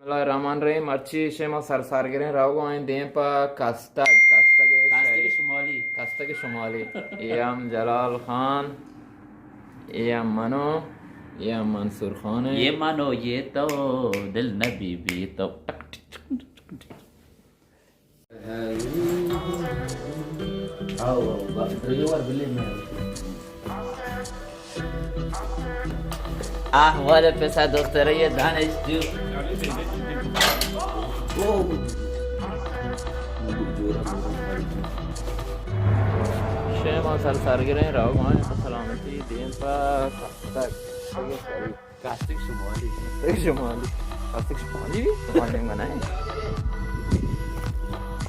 بسم اللہ الرحمن الرحیم۔ مرچی شے ما سر سرگریں روگ ءَ ایں دیم پہ کستگ، کستگ کستگ شری-، شمالی۔ کستگ شمالی۔ اے ہم جلال خان، اے ہم منو، اے ہم منصور خان ہے۔ یہ مانو یہ تو دل نبی بھی تو۔ آؤ، آؤ، با-، ڈرائیور بلے میں۔ احوال پسا دختر یہ دانش جو۔ شے ما سر سرگریں روگ ءَ ایں پہ سلامتی دیم پہ کستگ۔ کستگ شمالی۔ کستگ شمالی۔ کستگ شمالی بھی؟ شمالی منہ ہے۔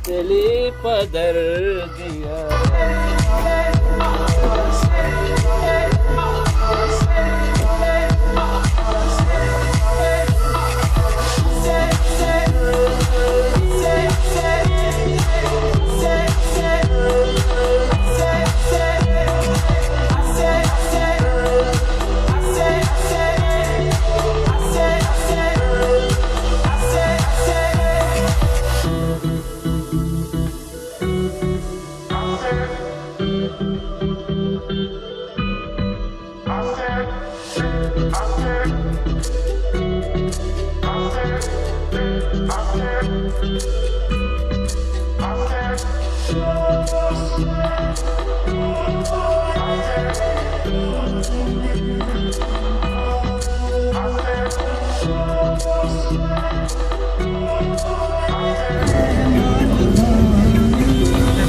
دلی پہ دردیا۔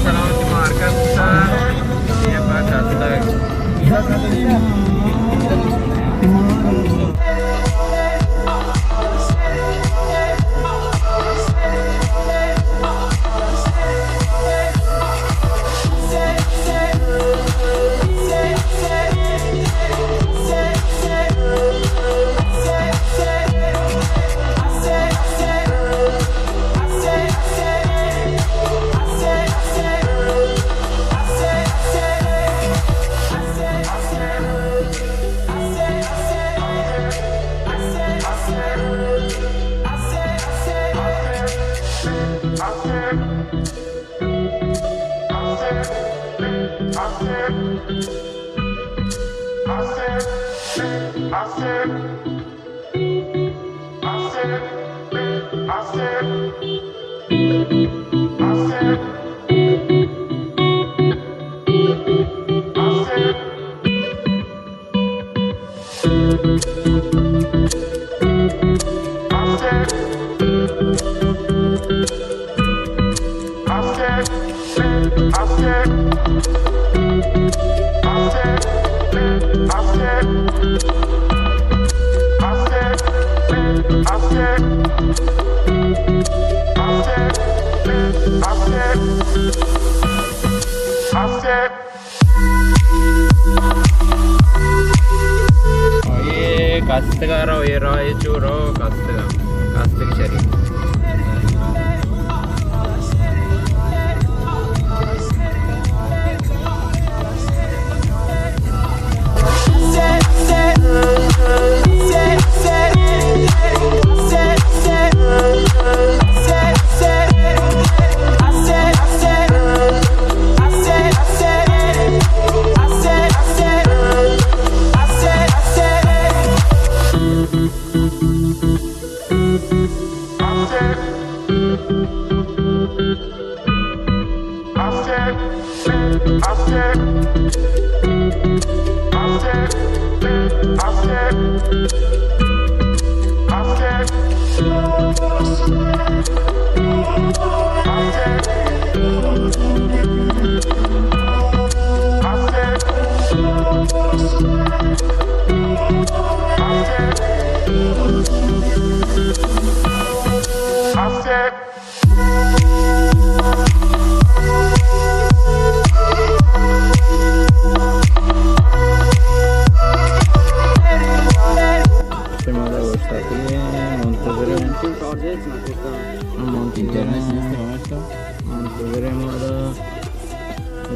سلامتی مارکیٹ۔ اے کستگ ءَ رو، اے راہ ءَ چو رو، کستگ ءَ، کستگ شریف۔ شمارا واسطہ منتظر ہیں۔ منتظر ہیں۔ منتظر ہیں ہمارا۔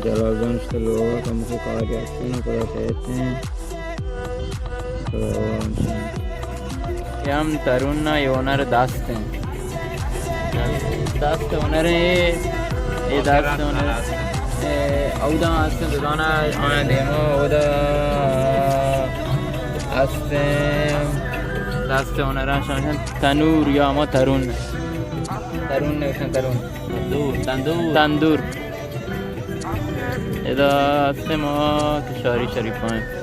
جلال گنج تو لوگ ہم کو کار جاتے ہیں، پورا کہتے ہیں۔ تو ہم ترون نا اے ہنر دست انت۔ دست ہنر اے، اے دست ہنر۔ اے اودا ہستیں دکان آیا دیما، اودا ہستیں دست ہنر شان تنور یا ہما ترون۔ ترون نوشن ترون۔ تندور، تندور۔ تندور۔ ادا ہستیں ما کشاری شریف آئیں۔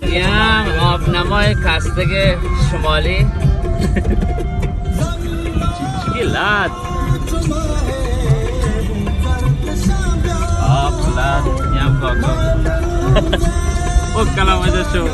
یہ ہم آپ نمای کستگ شمالی۔ چکی لات۔ آپ لات، یہ ہم کاکا۔ او کلام اجا شو۔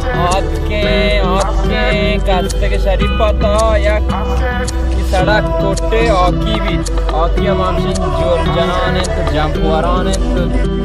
آتکیں، آتکیں، کستگ شریف پتا یک سڑک کٹے آکی بیت۔ آکی ہم ہمشن جور جنان انت، جمپ وران انت۔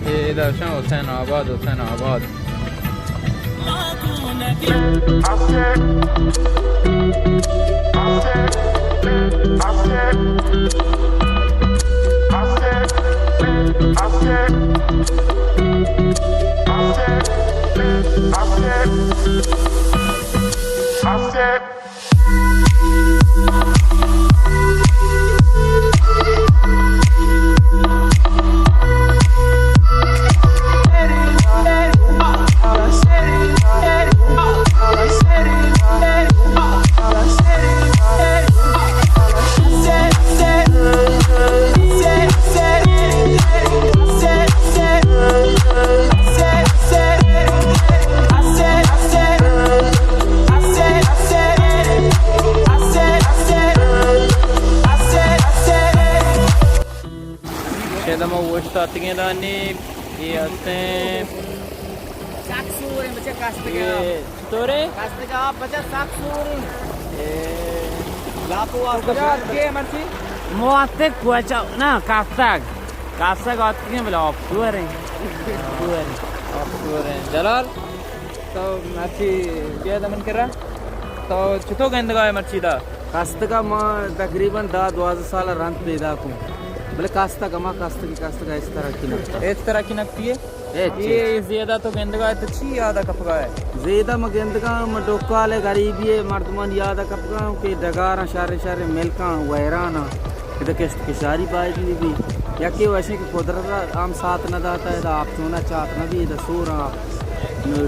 اے درشان حسین آباد، حسین آباد۔ شاید ما اوشتاتگیں دانی، اے ہستیں۔ سک سور ہیں بچہ کستگا۔ اے چطور ہے؟ کستگا بچہ سک سور ہیں۔ اے لاپو واسطہ کجا شاید۔ اتکے مرچی؟ مو اتک کوچا، نا، کستگ۔ کستگ اتکیں بلے آف شور ہیں۔ آف شور ہیں۔ آف شور ہیں۔ جلال؟ تو مرچی بیا دمن کرا۔ تو چطور گندگا ہے مرچی دا؟ کستگا ما تقریباً دہ دوازدہ سال رند پیدا کوں۔ بلے کستگ ہما کستگی کستگا اس طرح کی نکتا۔ اس طرح کی نکتی ہے؟ اے چی؟ یہ زیادہ تو گندگا ہے تو چی یاد کپگا ہے؟ زیادہ ما گندگا ما ڈوکال ہے، غریبی ہے، مردمان یاد کپگا کہ ڈگاراں شر شر ملکاں ویراناں۔ ادا کشت کشاری باید بہ بی۔ یکے وشیں کہ قدرت ءَ ہم ساتھ نہ داتا، ادا آپ چونا چات نہ بی، ادا سور ءَ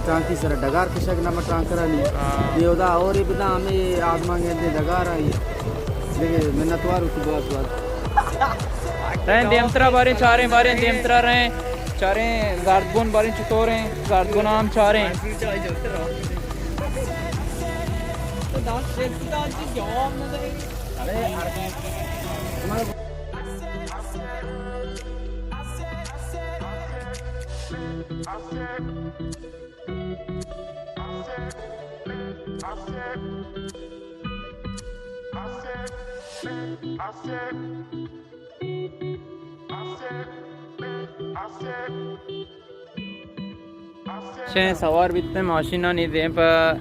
ٹانکی سر ڈگار کشگ نہ، ٹانکرانی۔ ہاں۔ یہ ادا اور بداں ہمیں آزمان گندے ڈگار آئی۔ دیکھے منتوار ہوتی بہت بہت۔ تین دیمترا باریں چاریں، باریں دیمترا رہیں، چاریں زردگون باریں چطور ہیں، زردگون ہم چاریں۔ چہ سوار بیتیں ماشینانی دیم پہ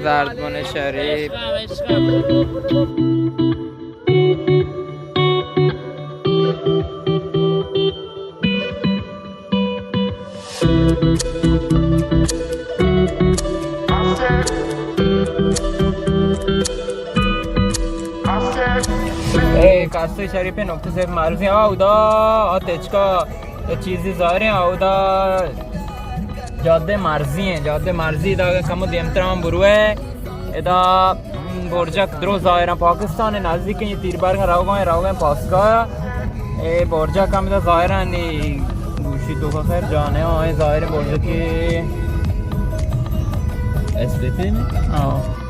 زردبن شریف۔ اے کاسے شریف نقطہ صرف معروفی۔ آ، ادا، آ، تچکا۔ اے چیزی ظاہر ہیں، اودا جادہ مرزی ہیں، جادہ مرزی۔ ادا کمو دیمتر ہم بروئے، ادا برجک درو ظاہر ہیں، پاکستان نزدیک ہیں، تیر برگ روگا ہیں، روگا ہیں پاسگاہ۔ اے برجک ہم ادا ظاہر ہیں، نی گوشی تو کا خیر جانے ہیں، ظاہر ہیں برجکی۔ ایس بی پی میں؟ ہاں۔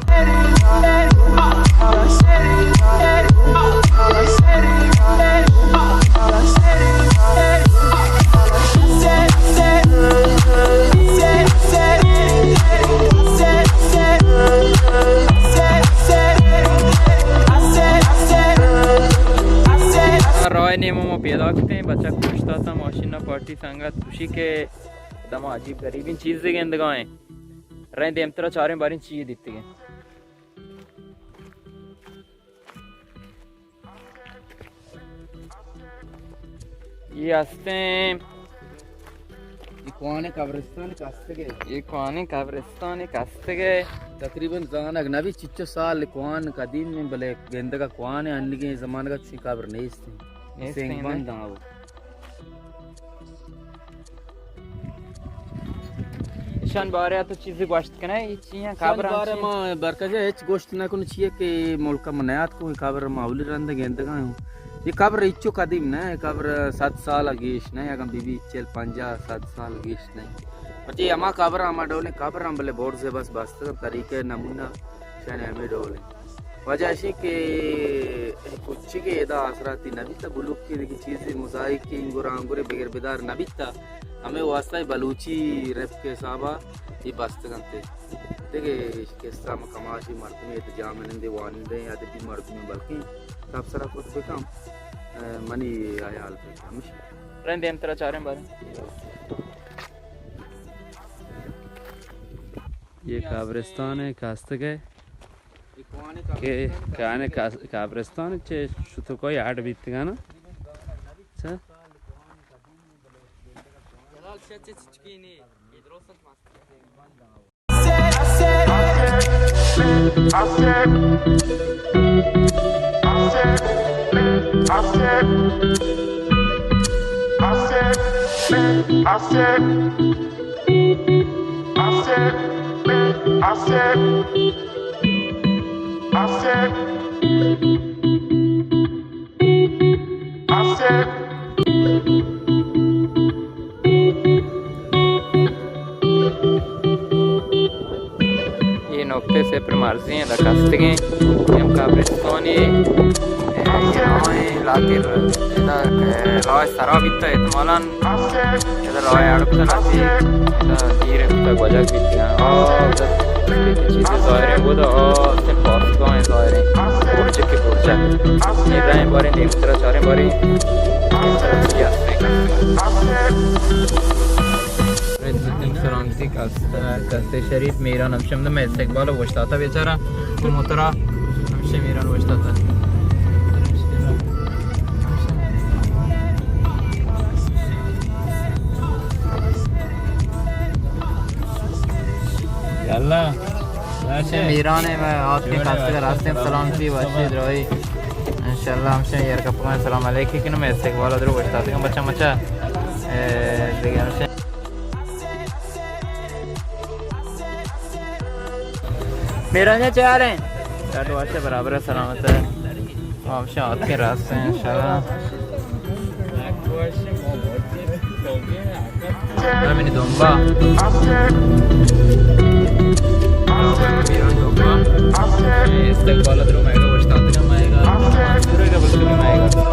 راہ نیمو ما پیدا کتیں، بچک پشتا تا ماشین پارٹی سنگت گوشی کہ دما عجیب غریبیں چیزے گندگا ہیں۔ رہیں دیمترا چاریں باریں چی دیتگیں۔ یہ ہستیں۔ یہ کوہنیں قبرستان کستگے۔ یہ کوہنیں قبرستان کستگے۔ تقریباً زانگ نبی چچو سال کوہن قدیم میں بلے گندگا کوہن انگیں زمانگا چی قبر نیست ہیں۔ نیست سنگ ہیں، بند نے؟ ہاں وہ۔ ایشان بارے تو چیزی گوشت کنئے، اے چی ایں؟ ایشان قبر ہم بارے چی ایں؟ ما برکت ءَ ہچ گوشت نہ کنوں، چی اے کہ ملک ءَ من نیاتکوں، اے قبر ما اولی رند گندگا اوں۔ اے قبر ہچو قدیم نہ، اے قبر صد سال گیش نہ، اگاں بی بی چل پنجاہ صد سال گیش نہ۔ پچے ہما قبر ہما ڈولیں قبر ہم بلے بورز بس بستگ، طریقہ نمونہ شان ہمے ڈولیں۔ وجہ اشی کہ اے کچی کہ ادا آسراتی نہ بیتا، بلوکی دگہ چیزے موزائیک انگور آنگورے بگر بدار نہ بیتا، ہمے واسطہ اے بلوچی رفق حسابا اے بستگ انت۔ دگہ قصہ ما کماشی مردمے ات جاہ منندے وانندے ادبی مردمے بلکیں تبصرہ کت بکم، اے، منی حیال بکم ہمیش۔ رند دیمترا چاریں باریں۔ یہ قبرستان ہے، کستگ ہے۔ کہ کہنے قبرستان چہ شتوکای اڈ بیتگانا۔ چہ؟ اے نقطہ صفر مرزی ایں، ادا کستگیں، اے ہم قبرستانی، اے، اے ہمائیں علاقے، ادا، اے، راہ سرا بیتا احتمالاً۔ ادا راہ اڑ کتا رسی، ادا تیر کتا گوجگ بیتی ہیں۔ آ، ادا چیزیں ظاہر ہیں، وہ دا، آ، سے پاسگاہ ہیں ظاہر ہیں۔ برجے کے برجے۔ یہ رہیں بارے، دیمترا چاریں بارے۔ سلامتی کس-، کستے شریف میران ہمشم دم استقبال وشتاتا بیچارہ۔ تو موترا ہمشے میران وشتاتا۔ یلا۔ ہمشے میران ہے، میں آپ کے خاص کر راستیں سلامتی وشی درائی۔ انشاءاللہ ہمشے یار کپگان سلام علیکی کنو، میں استقبال درو وشتاتا بچا مچا۔ اے، دیگہ ہمشے میران جان چے حال ہیں؟ ڈاڈو وش برابر ہے، سلامت ہے۔ ہم شاہ آتکیں راست ہیں انشاءاللہ۔ منی دمبا۔ میران دمبا۔ استقبال درو مئیگا، وشتاتگا مئیگا۔ دورگا بلکل مئیگا۔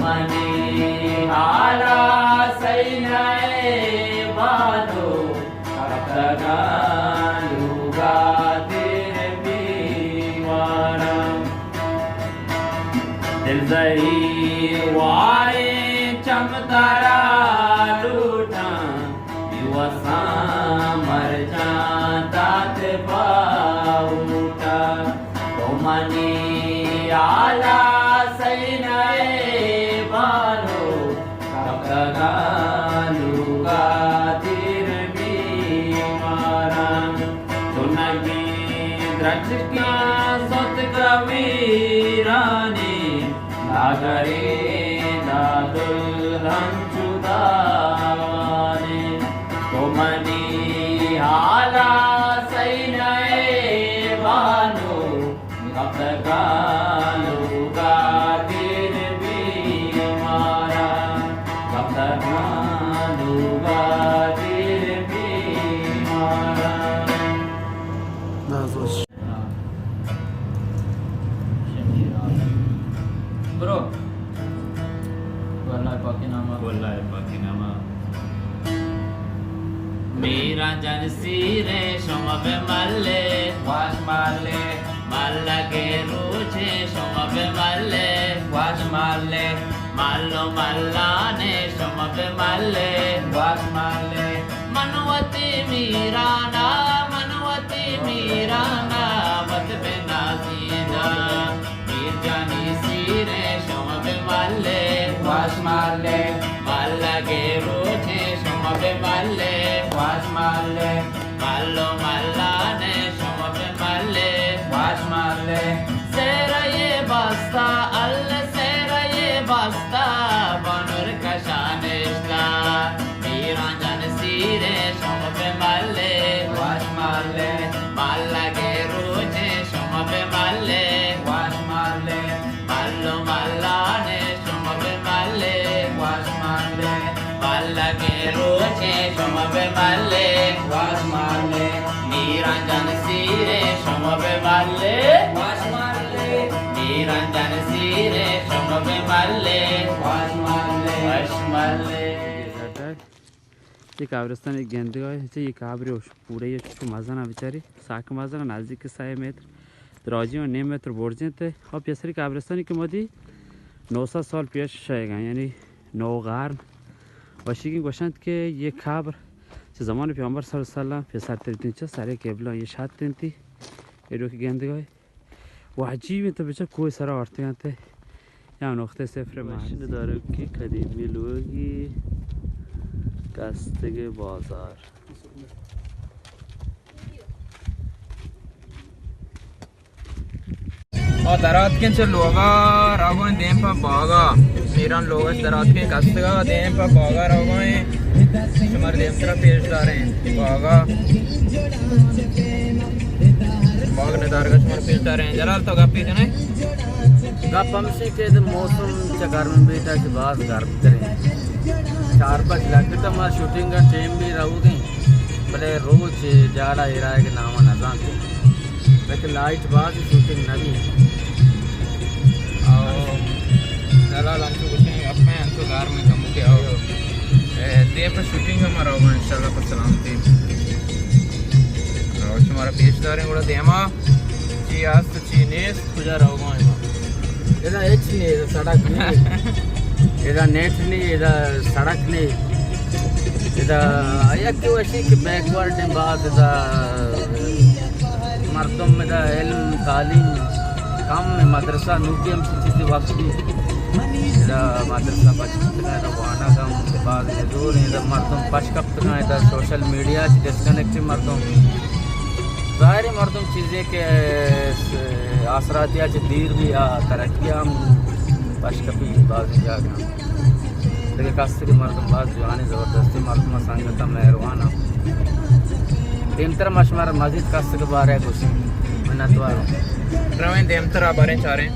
منی حالا سہی نئے بانو، کپتگاں لوگا دیر بیماراں۔ دل زہیر واریں چم ترا لوٹاں، بے وساں مرچاں دات باہوٹا۔ تو منی حالا سہی نئے بانو، کپتگاں لوگا دیر بیماراں۔ تنگیں درچکاں ستگ ویرانیں، لاگریں دادل ہنچو داوانیں۔ تو منی حالا سہی نئے بانو، کپتگاں لوگا دیر بیماراں، کپتگاں لوگا دیر بیماراں۔ برو۔ واللہ پاکی نامہ۔ واللہ پاکی نامہ۔ میران جان سیرے شما بہ ملے، واش ملے۔ ملگے روچے شما بہ ملے، واش ملے۔ ملو ملانے شما بہ ملے، واش ملے۔ من وتی میرانا، من وتی میرانا، وت بہ نازینا۔ میر جانی سیرے شما بہ ملے، واش ملے۔ ملگے روچے شما بہ ملے، واش ملے۔ ملو ملانے شما بہ ملے، واش ملے۔ سیرے بستا، ال سیرے بستا، بانور کشا نشتا۔ میران جان سیرے شما بہ ملے، واش ملے۔ ملگے روچے شما بہ ملے، واش ملے۔ ملو ملانے شما بہ ملے، واش ملے۔ ملگے روچے شما بہ ملے، واش ملے۔ میران جان سیرے شما بہ ملے، واش ملے۔ میران جان سیرے شما بہ ملے، واش ملے۔ واش ملے۔ یہ قبرستان ایک گندگاہ ہے، یہ قبر پورے یہ چو مزن ہے بیچاری، ساک مزن ہے، نزدیک سئے متر۔ دراجی و نیم متر برز انت۔ ءُ پیسری قبرستانی کہ ما دی نو سد سال پیش شئیگا، یعنی نو قرن۔ وشیگیں گوشنت کہ یہ قبر چہ زمان پیغمبر صلی اللہ علیہ وسلم پیسر تر دین چہ سر قبلہ یہ شت انتی۔ ایڈو کہ گندگاہ و عجیب انت، بچا کوہ سرا آرتگ انت۔ یا نقطہ صفر ماشین دارگ کہ قدیمی لوگی کستگ بازار۔ آ دراتکیں چہ لوگا روگاں دیم پہ باغا۔ میران لوگش دراتکیں کستگا دیم پہ باغا روگاں۔ شمار دیمترا پیش داریں باغا۔ باغ ندارگا شمار پیش داریں۔ جلال تو گپی جنے؟ گپ ہمشی کہ موسم چہ گرم بیتا چہ باز گرم تریں۔ چار پنچ لگتا ما شوٹنگ ٹیم بھی روگیں۔ بلے روچ جاڑا ایرائے کہ نام نہ زانتے۔ لیکن لائٹ باز شوٹنگ نہ بی۔ او جلال انچو گوشیں اپنے انچو گار میں کم کے او۔ اے، دے پر شوٹنگ ہم رہو انشاءاللہ پر سلامتی۔ او شمارا پیش داریں گڑا دیما چی است چی نیست۔ کجا روگا ایں ما؟ ادا ہچ نہیں، ادا سڑک نہیں۔ ادا نیٹ نہیں، ادا سڑک نہیں۔ ادا یک وشی کہ بیکورڈ ہیں باز، ادا مردم ادا علم تعلیم کم ہے، مدرسہ نوکی ہم چیزی وقت بھی۔ ادا مدرسہ پچ کپتگا، ادا وانا کم باز دور ہیں، ادا مردم پچ کپتگا، ادا سوشل میڈیا چ ڈسکنیکٹ مردم۔ ظاہر ہے مردم چیزے کہ س-، آسراتی ءَ چہ دیر بی آ ترقی ہم پش کپی بازیں جاگہ۔ دگہ کستگیں مردم باز جوانیں زبردستیں مردم، سنگت مہروان۔ دیمتر ما شمارا مزید کستگ بارے گوشیں۔ منتوار۔ رویں دیمتر آ باریں چاریں۔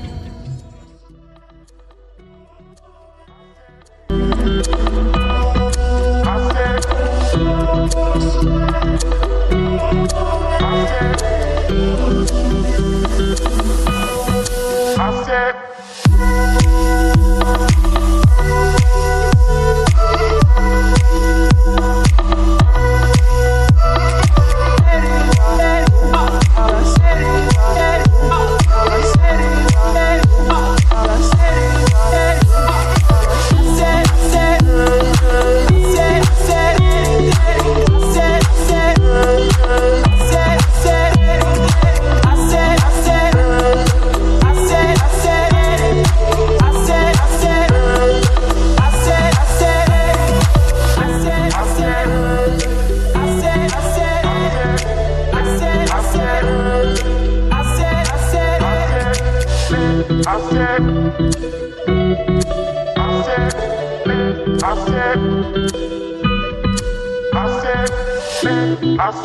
واک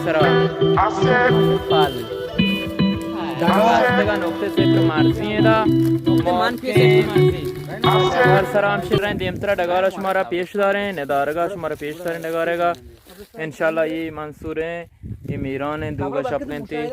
سرا پل داشتگا نقطہ صفر مرزی ادا۔ نقطہ منفی صفر مرزی۔ اور سرا ہم شریں دیمترا ڈگارا شمارا پیش داریں، ندارگا شمارا پیش داریں ڈگارگا۔ انشاءاللہ یہ منصور ہیں، یہ میران ہیں، دوگا شپ لینتے۔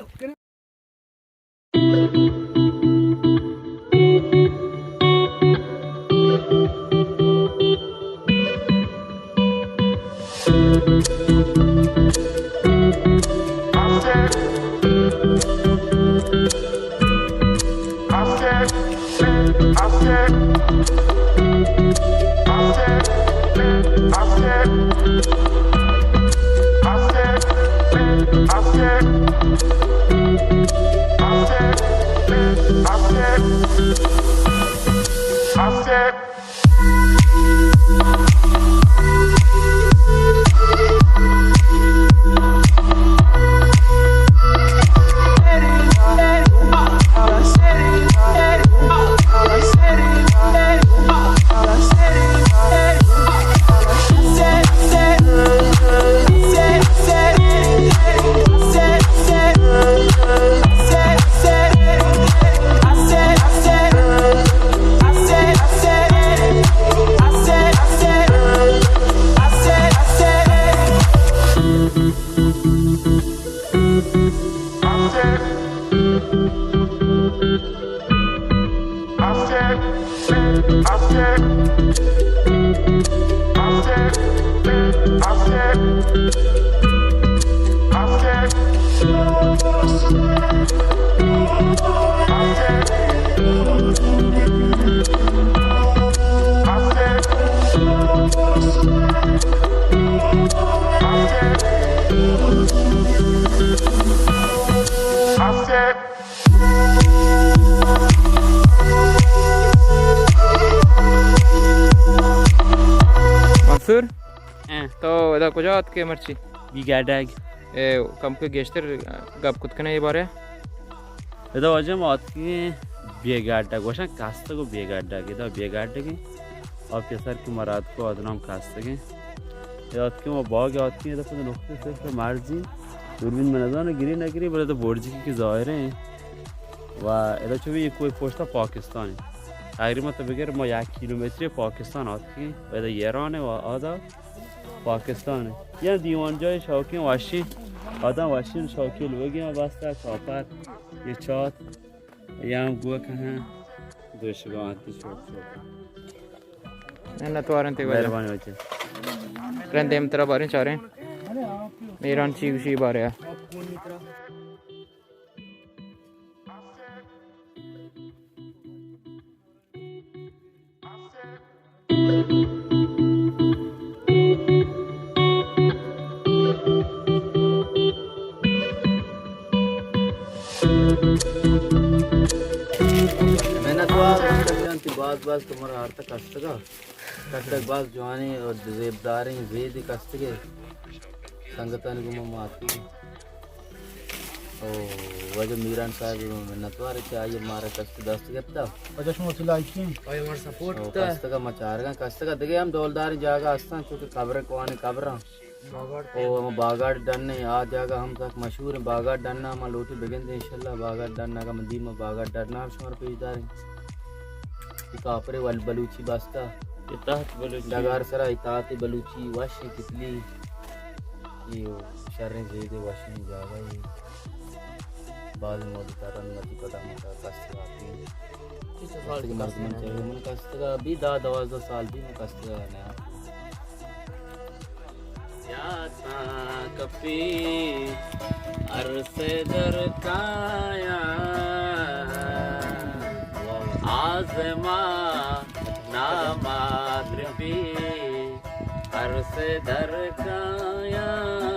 منصور، ہاں۔ تو ادا کجا اتکے مرچی؟ بی گاڈگ۔ اے، کم کہ گیشتر گپ کت کنے اے بارے؟ ادا واجہ ما اتکیں بی گاڈگ، گوشن کستگ و بی گاڈگ، ادا بی گاڈگ ہیں۔ اور پیسر کہ مراد کو ادنام کستگ ہیں۔ ادا اتکیں ما باغ اتکیں، ادا پد نقطہ صفر مرزی۔ دوربین من نزاناں گری نہ گری، بلے تو بورجیکی کہ ظاہر ہیں۔ و ادا چو بھی کوئی پوشتا پاکستان ہے۔ تقریباً تو بگر ما یک کیلومتری پاکستان آتکیں۔ و ادا ایران ہے و آدا پاکستان ہے۔ یا دیوان جای شوقین وشی، آدم وشین شوقی لوگی ہم بستا، کاپر، یہ چات، یا ہم گوک ہیں۔ دوشگان تی شوق شوق۔ منت وارن تی واجہ۔ مہربانی واجہ۔ رند دیمترا باریں چاریں۔ میران چی گوشی بارے آ۔ منت وار، منت جان، تی باز باز تو مارا ہر تک ہستگا۔ کتگ باز جوانیں و زیبداریں زیدے کستگے۔ سنگتانی گوما ما اتکگیں۔ او واجہ میران صاحب منتوار کہ آئی مارا کست دست گپتا۔ واجہ شما چہ لائقیں۔ آئی مارا سپورٹ او کتا۔ کستگا ما چارگاں، کستگا دگہ ہم ڈولداریں جاگہ ہستاں، چونکہ قبر کوانی قبراں۔ او ہم باگاڑ ڈن ہیں، آ جاگہ ہم سک مشہور ہیں، باگاڑ ڈن ہم لوٹی بگندے انشاءاللہ، باگاڑ ڈن اگا من دیم باگاڑ ڈن ہم شمار پیش داریں۔ یہ کاپرے ول بلوچی بستا۔ اطاعت بلوچی۔ ڈگار سرا اطاعت بلوچی وش کتلی۔ یہ شریں زیدے وشیں جاگہ یہ۔ باز مودی ترن متی پدا متا کست آتی۔ کست مردم چاہیے من کستگا بھی دا دوازدہ سال بھی من کستگا نیا۔ یاتاں کپی ارس در کایاں، آزماں نامادر بی ارس در کایاں۔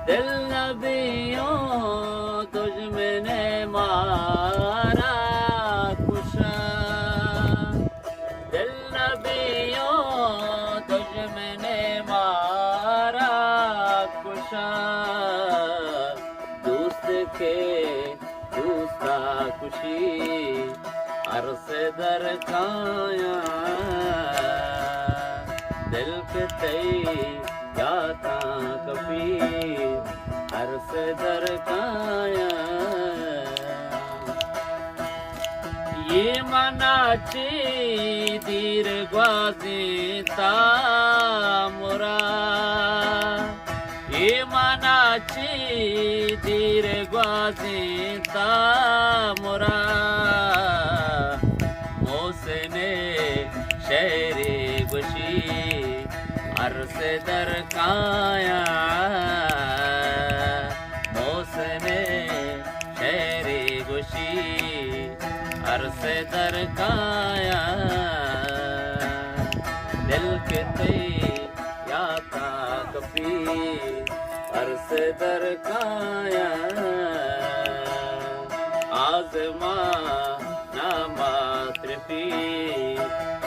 دل نبیوں دژمن مارا کشاں۔ دل نبیوں دژمن مارا کشاں، دوست کہ دوستا کشی ارس در کایاں۔ دل کہ تئی یاتاں کپی، ارس در کایاں۔ یہ منا چی دیر گوازینتا مرا، یہ منا چی دیر گوازینتا مرا۔ محسن شعرے گوشی، ارس در کایاں۔ محسن شعرے گوشی، ارس در کایاں۔ دل کہ تئی یاتا کپی، ارس در کایاں۔ آزمان نامات رفی،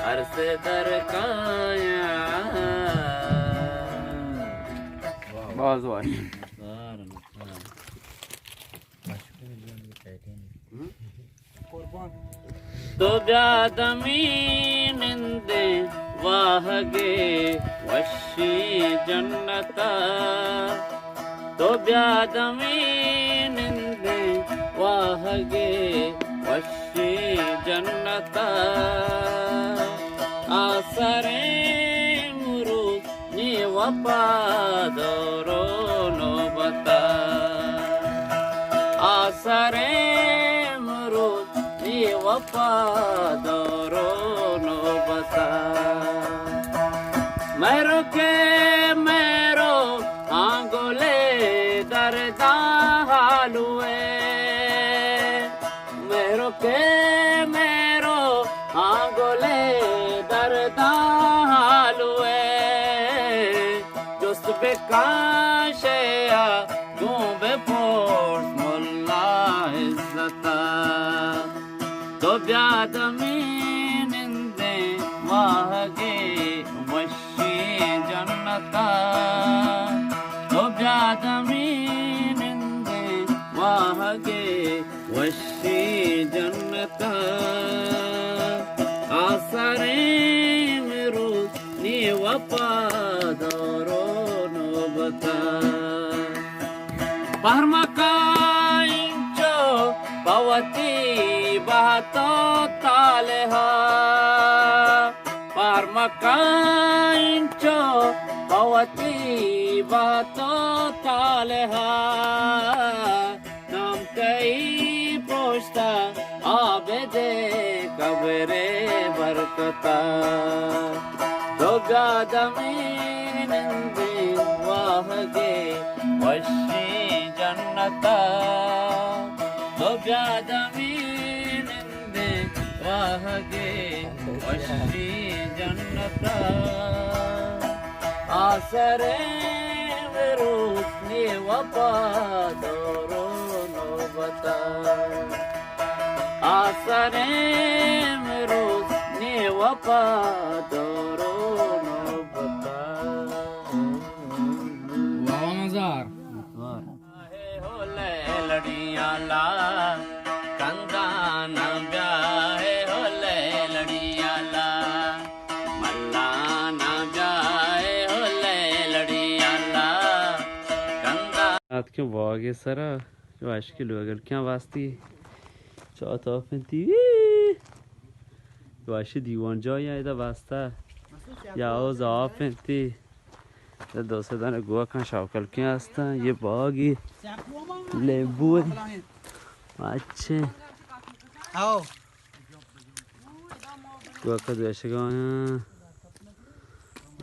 ارس در کایاں۔ باز واش۔ تو بیا دمی نندیں واہگے وشیں جنتا، تو بیا دمی نندیں واہگے وشیں جنتا۔ آسریں مروت نی وپا دورو نوبتا۔ آسریں مروت نی وپا دورو نوبتا۔ مہرو کے مہرو آنگولے درداں حالوے۔ مہرو کے مہرو آنگولے درداں حالوے۔ جست بکن شیا گوں بپرس ملا عزتا۔ تو بیا دمی نندیں واہگے وشیں جنتا۔ تو بیا دمی نندیں واہگے وشیں جنتا۔ آسریں مروت نی وپا دورو نوبتا۔ پہر مکن اینچو پہ وتی بہت و طالعا۔ پہر مکن اینچو پہ وتی بہت و طالعا۔ نام تئی پشتا آبدے قبرے برکتا۔ تو بیا دمی نندیں واہگے وشیں جنتا۔ تو بیا دمی نندیں واہگے وشیں جنتا۔ آسریں مروت نی وپا دورو نوبتا۔ آسریں مروت نی وپا دورو نوبتا۔ واہ، مزار۔ اے ہو لیلڑیاں لا، کندانا بیا، اے ہو لیلڑیاں لا، ملانا بیا، اے ہو لیلڑیاں لا، کندا۔ آتکیں واگے سرا، جو اشکی لوگل کیاں واسطی، چا تا پنتی، جو اشی دیوان جایا ادا واسطہ، یا اوز آ پنتی۔ دو سه دانه گوکاں شاوکلکیں ہستاں، یہ باغی لیمبو ہے۔ اچھے۔ آؤ۔ گوکا دوشگاں۔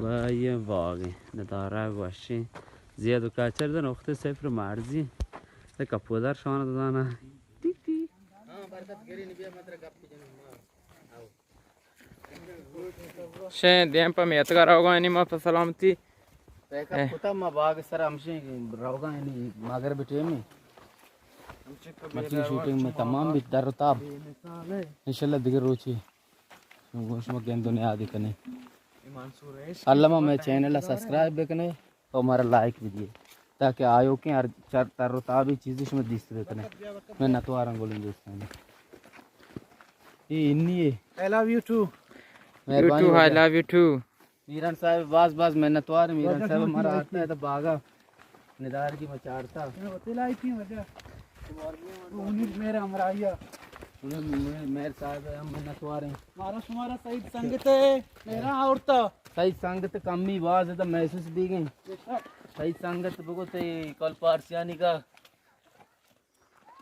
و یہ باغی ندارہ گوشیں۔ زیاد و کچر دن اخت صفر مرزی۔ تے کپودار شان دانا۔ T T. شیں دیم پہ میتگ ءَ روگا، یعنی ما پہ سلامتی۔ پیک اپ کتا ما باغ سر ہمشیں روگا، یعنی مغرب ٹیم ہے۔ مرچی شوٹنگ میں تمام بیت در و تاب۔ انشاءاللہ دیگر روچی شما گند و نیادی کنے۔ اللہ ما میں چینل سبسکرائب بکنے۔ تو ہمارا لائک بھی دیے تاکہ آیوکیں ہر چر تر و تابی چیزی شما دیست بکنے۔ میں نتوارن گلیں دوستان۔ یہ انی ہے۔ I love you too. You too, I love you too. Miran صاحب باز باز منتوار، میران صاحب ہمارا آتا ہے تو باغا ندار کی مچارتا۔ وتی لائقی وجہ۔ میرے ہمراہی۔ میر صاحب ہم منتوار ہیں۔ ہمارا شمارا سعید سنگت ہے، میرا عورتا۔ سعید سنگت کمی باز ہے تو محسوس بھی گئے۔ سعید سنگت بگو تے کل پارسیانی کا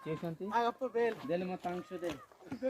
چیشنتی؟ آ، گپ بیل۔ دل ما تنگ شدے۔ دل